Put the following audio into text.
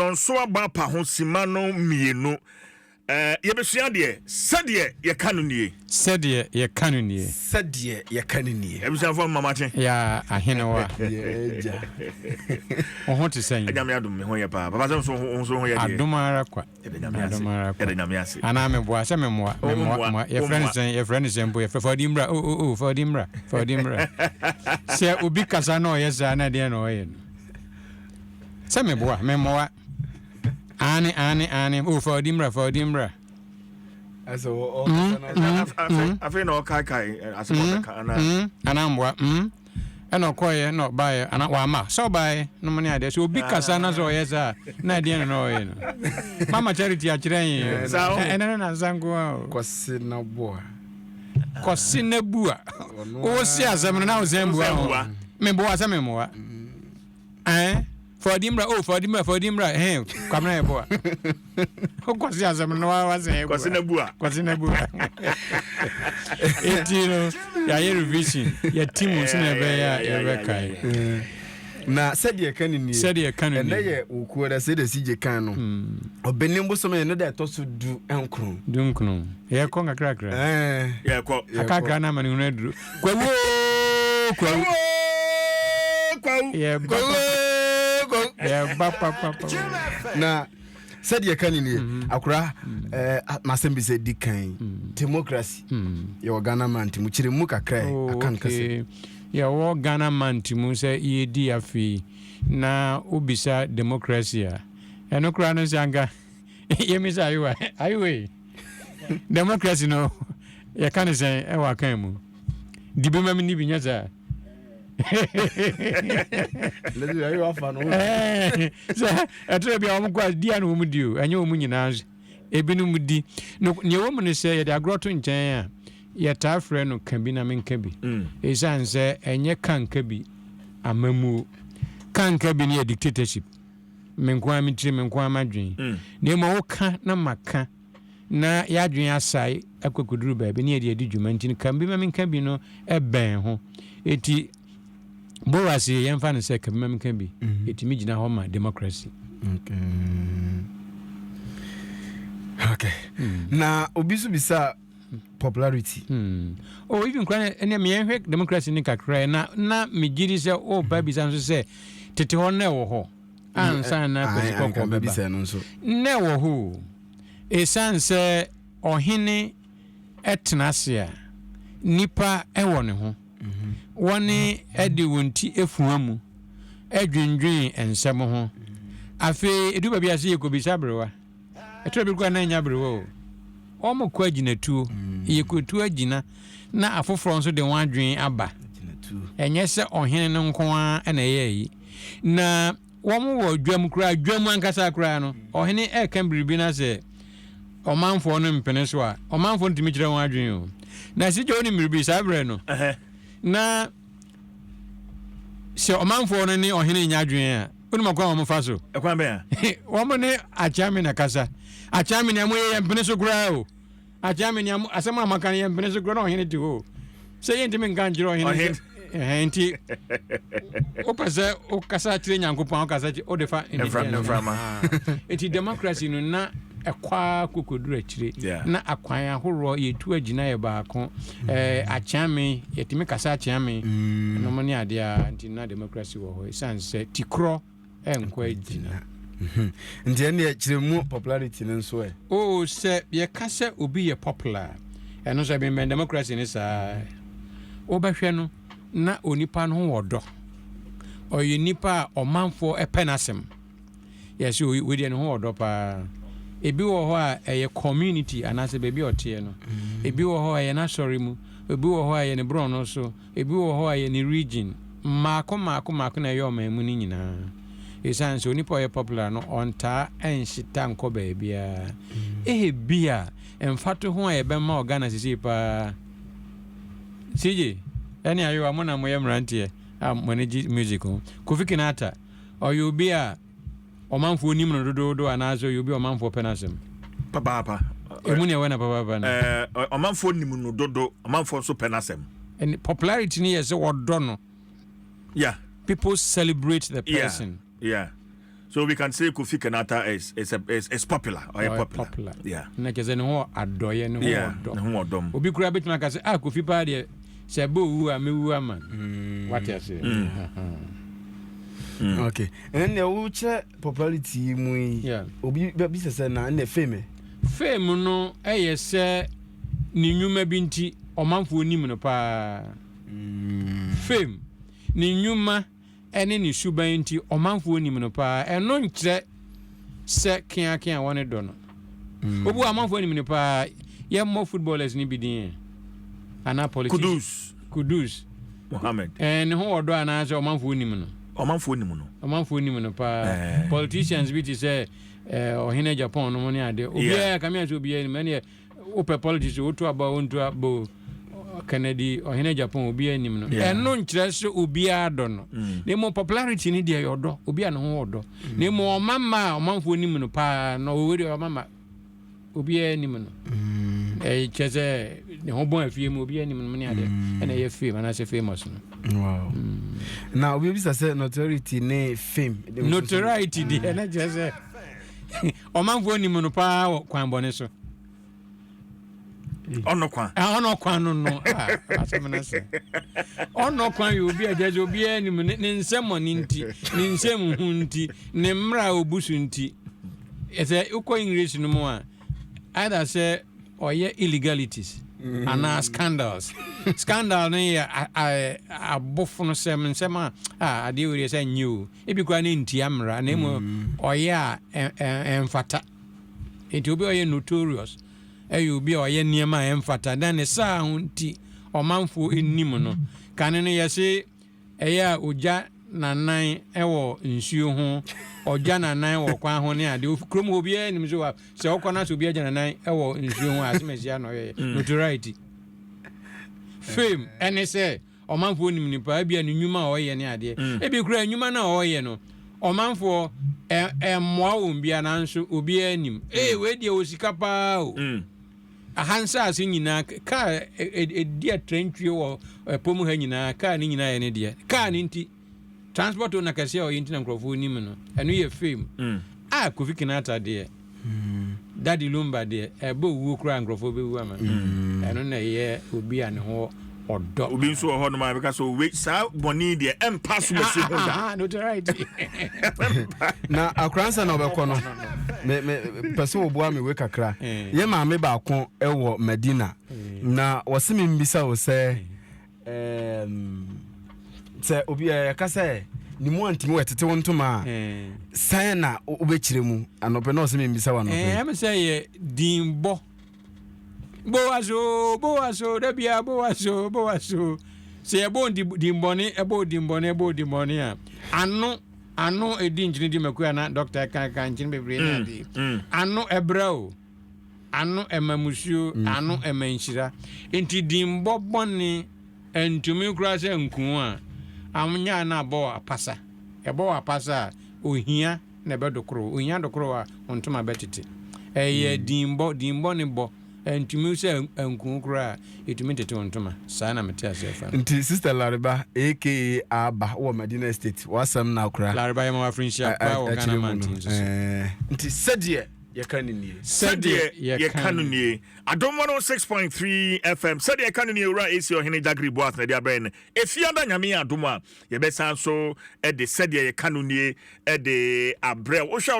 Nnɔnso aba apa ho sima no mmienu. Ɛɛ, yɛbɛsua adeɛ. Sɛdeɛ yɛka no nie. Sɛdeɛ yɛka no nie. Sɛdeɛ yɛka no nie. Abusuafoɔ mma makye. Yaa ahenewa. Yɛɛ gya. Wo ho te sɛn? Nyame adom me ho yɛ paa. Papa sɛ nso wo nso ho yɛ deɛ. Adom ara kwa. Yɛda Nyame ase. Adom ara kwa. Yɛda Nyame ase. Anaa meboa sɛ memmoa. Wo Memmoa mmoa. mmoa. Wo Yɛfrɛ no mmoa. sɛn? Yɛfrɛ no sɛn mpo? Yɛfrɛ fa ɔdi mmra. Oh oh oh fa ɔdi mmra. Fa ɔdi mmra. Sɛ obi kasa na ɔyɛ saa na deɛn na ɔyɛ no? Sɛ meboa, memmoa. Aane, aane, aane. Oh, fa ɔdi mmra, fa ɔdi mmra. Asɛ ɔkasa na Afei afei na ɔkaekae asɛm a ɔbɛka anaa. Anaa mboa. Ɛna ɔkɔeɛ na ɔbaeɛ anaa wamma. Sɛ ɔbaeɛ no mo ne adeɛ. Sɛ obi kasa na sɛ ɔyɛ saa na ɛdeɛn na na ɔyɛ no? Mama Charity akyerɛ yɛn. Saa o. Ɛnɛ no nansa nko ara o. Kɔse na boa. Kɔse na bua. Wose asɛm no na wosan bua ho. Meboa sɛ memmoa. Ɛn, fa ɔdi mmra, oh, fa ɔdi mmra, fa ɔdi mmra, ɛhɛn, Kwamina yɛ boa. Kwasi asɛm no wa wasɛn yɛ bua. Kwasi na bua. Kwasi na bua. Eti no, yɛayɛ revision, yɛti mu sɛ ɛbɛyɛ a yɛbɛkae. Na sɛdeɛ ɛka no nie. Sɛdeɛ ɛka no nie. Ɛnɛ yɛ okuo da sɛdeɛ CJ kan no. Ɔbɛnem bosome no da ɛtɔ so 19. 19. Yɛkɔ nkakrakra. Yɛkɔ. Akakra na amanehunu aduru. Kwawu oo kwawu. Kwawu. Yɛba Kwawu. Yɛba papapa. Na sɛdeɛ ɛka no nie, akora masɛm bi sɛ di kan democracy yɛwɔ Ghana man nti mu kyerɛ mu kakra ɛ aka no kɛsɛ. Yɛwɔ Ghana man nti mu sɛ yɛdi afei na wobisa democracy a ɛno koraa no sɛ anka yɛmisa ayewa ayewa yi democracy no yɛka ne sɛn ɛwɔ akan mu di bi ma me ni bi nyɛ saa. Sɛ ɛtɔ bi a wɔn kɔ a di a na wɔn di o, ɛnyɛ wɔn nyinaa nso. Ebinom di. No, nea ɛwɔ mu ne sɛ yɛde agorɔ to nkyɛn a, yɛtaa frɛ no ka bi na menka bi. Esiane sɛ ɛnyɛ ka nka bi amammuo. Ka nka bi no yɛ dictatorship. Me nko ara me tiri, me nko ara m'adwene. Na mmom woka na maka. na yɛadwene asae akɔkɔduru baabi na yɛde adi dwuma nti no, ka bi ma menka bi no bɛn ho. Enti Boras yi yɛmfa no sɛ ka bi ma menka bi, ɛtumi gyina hɔ ma democracy. Okay. Okay. Na obi nso bisa popularity. Oh, even kura ɛnɛ meyɛnhwɛ democracy ne kakra na na megye di sɛ ɔba bisa nso sɛ tete hɔ na ɛwɔ hɔ. ansa na Kwasi Kɔkɔɔ bɛba. Nnɛ wɔ hɔ o, esiane sɛ ɔhene tena ase a, nnipa wɔ ne ho. Wɔne de wɔn ti fua mu dwendwen nsɛm ho. Afei edu baabi a sɛ yɛkɔbisa aberewa. Ɛtɔ bi koraa na ɛnyɛ aberewa o. Wɔkɔ agyinatuo, yɛkɔtu agyina na afoforɔ nso de wɔn adwene aba. Ɛnyɛ sɛ ɔhene no nko ara na ɛyɛ ayi. Na wɔn wɔ dwam koraa, dwam ankasa koraa no, ɔhene ɛreka biribi na sɛ ɔmanfoɔ no mpene so a, ɔmanfoɔ no tumi kyerɛ wɔn adwene o. Na sɛ gye wonim biribi saa berɛ no, na sɛ ɔmanfoɔ no ne ɔhene nya adwene a, wonim ɔkwan a wɔfa so? Ɛkwan bɛn a? Wɔn ne Akyeame na kasa. Akyeame nea moyɛ yɛn mpene so koraa o. Akyeame nea asɛm a moaka no yɛn mpene so koraa na ɔhene te hɔ o. Sɛ yɛntumi nka nkyerɛ ɔhene sɛ ɛhɛn nti wopɛ sɛ wokasa kyerɛ Nyankopɔn a wokasa kyerɛ wode fa mframa. Nti democracy no na ɛkɔ ara kɔkɔduru akyire na akwan ahoroɔ yɛtu agyina yɛ baako ɛɛ akyeame yɛtumi kasa akyeame nom ne adeɛ a nti na democracy wɔ hɔ ɛsiane sɛ tikorɔ ɛnkɔ agyina. Nti ɛnneɛ kyerɛ mu popularity no nso ɛ. Oo sɛ yɛka sɛ obi yɛ popular a, ɛno nso ɛbɛnbɛn democracy no saa. Wobɛhwɛ no na onipa no ho wɔ dɔ. Ɔyɛ nipa a ɔmanfoɔ pɛ n'asɛm. Yɛse wei wei deɛ ne ho wɔ dɔ paa. Ebi wɔ hɔ a ɛyɛ community anaasɛ baabi a ɔteɛ no. Ebi wɔ hɔ a ɛyɛ n'asɔre mu. Ebi wɔ hɔ a ɛyɛ ne borɔno so. Ebi wɔ hɔ a ɛyɛ ne region. Mmaako mmaako mmaako na ɛyɛ ɔman mu no nyinaa. Esiane sɛ onipa a ɔyɛ popular no ɔntaa nhyeta nkɔ baabiara. Ebia mfatoho a yɛbɛma wɔ Ghana seesei paa, CJ ɛne Ayewa mo na moyɛ mmeranteɛ a mo ani gye music ho. Kofi Kinaata, ɔyɛ obi a ɔmanfoɔ nim no dodoodo anaasɛ ɔyɛ obi a ɔmanfoɔ pɛ n'asɛm? Papaapa. Emu nea ɛwɔ na papaapa no. Ɛɛ ɔmanfoɔ nim no dodo, ɔmanfoɔ nso pɛ n'asɛm. And popularity ni yɛ sɛ wɔdɔ no. Yeah. People celebrate the person. Yeah. Yeah. So we can say Kofi Kinaata is popular. Ɔyɛ popular. Popular. Na kyerɛ sɛ ne ho adɔyɛ, ne ho ɔdɔ. Ne ho ɔdɔm. Obi koraa bɛtumi aka sɛ, ah, Kofi paa deɛ, sɛ ɛbɛ owu a, mɛwu ama no. Wate aseɛ? Okay, ɛnna wokyerɛ popularity yi mu yi, obi bɛbisa sɛ na ɛnna fame? Fame no ɛyɛ sɛ ne nnwuma bi nti ɔmanfoɔ nim no paa. Fame, ne nnwuma ɛne ne suban nti ɔmanfoɔ nim no paa. Ɛno nkyerɛ sɛ keakea wɔne dɔ no. Obi wɔ amanfoɔ nim no paa. Yɛmmɔ footballers no bi din ɛ anaa politicians. Kudus. Kudus. Mohammed. Ne ho wɔ dɔ anaasɛ ɔmanfoɔ nim no? Ɔmanfoɔ nim no. Ɔmanfoɔ nim no paa. Politicians bi te sɛ ɔhene Japan no mu ne adeɛ, obiara kamea sɛ obiara nim. Ɛneɛ wopɛ politics, woto aba, wonto aba o, Kennedy ɔhene Japan, obiara nim no. Ɛno nkyerɛ sɛ obiara dɔ no. Na mmom popularity no deɛ, yɛ ɔdɔ, obi a ne ho wɔ dɔ. Na mmom ɔmama a ɔmanfoɔ nim no paa na ɔwɔ deɛ, ɔmama obiara nim no, ɛyɛ kyerɛ sɛ ne ho bɔn afie mu, obiara nim no ne adeɛ, ɛna ɛyɛ fame anaasɛ famous no. Wow. Na obi bisa sɛ notoriety ne fame? Notoriety deɛ, ɛna kyerɛ sɛ ɔmanfoɔ nim no paa wɔ kwan bɔne so. Ɔno kwan. Ɔno kwan no, ah, asɛm no sɛ ɔno kwan yɛ obi a kyerɛ sɛ obiara nim ne nsɛmmɔne nti, ne nsɛm hu nti, ne mmerɛ a ɔbu so nti. Sɛ wokɔ English no mu a, either sɛ ɔyɛ illegalities anaa scandals. Scandal no yɛ abofono sɛm, nsɛm a adeɛ wei deɛ sɛ nyɛ o, ebi koraa ne ntia mmara na mmom ɔyɛ a ɛmfata. Nti obi a ɔyɛ notorious ɛyɛ obi a ɔyɛ nneɛma a ɛmfata, na ne saa ho nti ɔmanfoɔ anim no. Kane no yɛse ɛyɛ a ogya nanan ɛwɔ nsuo ho, ɔgya nanan wɔ kwan ho ne adeɛ. Kurom hɔ obiara nim so wa sɛ ɔkɔ na sɛ obi agya nanan ɛwɔ nsuo ho a, asɛm asia na ɔyɛ notoriety. Fame ɛne sɛ ɔmanfoɔ nim nipa, ebia ne nnwuma a ɔyɛ ne adeɛ. Ebi kura nnwuma no a ɔyɛ no, ɔmanfoɔ ɛmmoa wɔn bia, nanso obiara nim wei deɛ wɔ sika paa o. Aha nsaase nyinaa, kaa ɛdi atrantwie wɔ ɛpɔm ha nyinaa, kaa ne nyinaa yɛ ne deɛ. Kaa ne nti transport owner kɛseɛ a ɔyɛ nti na nkurɔfoɔ nim no. Ɛno yɛ fame. A Kofi Kinaata deɛ, Daddy Lumba deɛ, ɛbɛ owuo koraa nkurɔfoɔ bɛwu ama no. Ɛno na ɛyɛ obi a ne ho ɔdɔ. Obi nso wɔ hɔnom a bɛka sɛ wei saa bɔne deɛ, ɛmpa so masi ho da. Ah, notoriety. Na akoransa na ɔbɛkɔ no, me me pɛ sɛ wɔboa me wei kakra. Yɛ maame baako wɔ Madina na wɔse me mbisa wo sɛ sɛ obi yɛka sɛ ne mu antimi wɔ ɛtete wo ntoma a, sɛn na wobɛkyerɛ mu anɔpɛ? Na ɔsɛ me mbisa wo anɔpɛ. Ɛm sɛ yɛ dinbɔ bowaso bowaso da bia bowaso bowaso. Sɛ yɛbɔ dimbɔne, ɛbɔ dimbɔne, ɛbɔ dimbɔne a, ano ano ɛdi nkyene di mako ana dɔkta ka ka nkyene bebree ne adeɛ. Ano ɛbrɛ o, ano ɛma musuo, ano ɛma nhyira. Nti dimbɔ bɔne ntumi koraa sɛ nku a amnya na abɔ wɔ apasa. Ɛbɔ wɔ apasa a, ohia na ɛbɛdokoro. Ohia dokoro a, ntoma bɛtete. Ɛyɛ dimbɔ dimbɔ ne bɔ ntumi sɛ nku koraa, ɛtumi tete wo ntoma. Saa na mete aseɛ fa no. Nti Sister Lariba aka Aba wɔ Madina Estate, wasɛm na akora. Lariba, yɛma wafiri pa wɔ Ghana mantin nso so. Nti sɛdeɛ yɛka no nie. Sɛdeɛ yɛka no nie, Adom 106.3 FM, sɛdeɛ yɛka no nie. Owura AC Ɔhene Gyagere Boas na ɛde abɛn no. Efiada, Nyame yɛ adom a, yɛbɛsan so de sɛdeɛ yɛka no nie de abrɛ wohwɛ.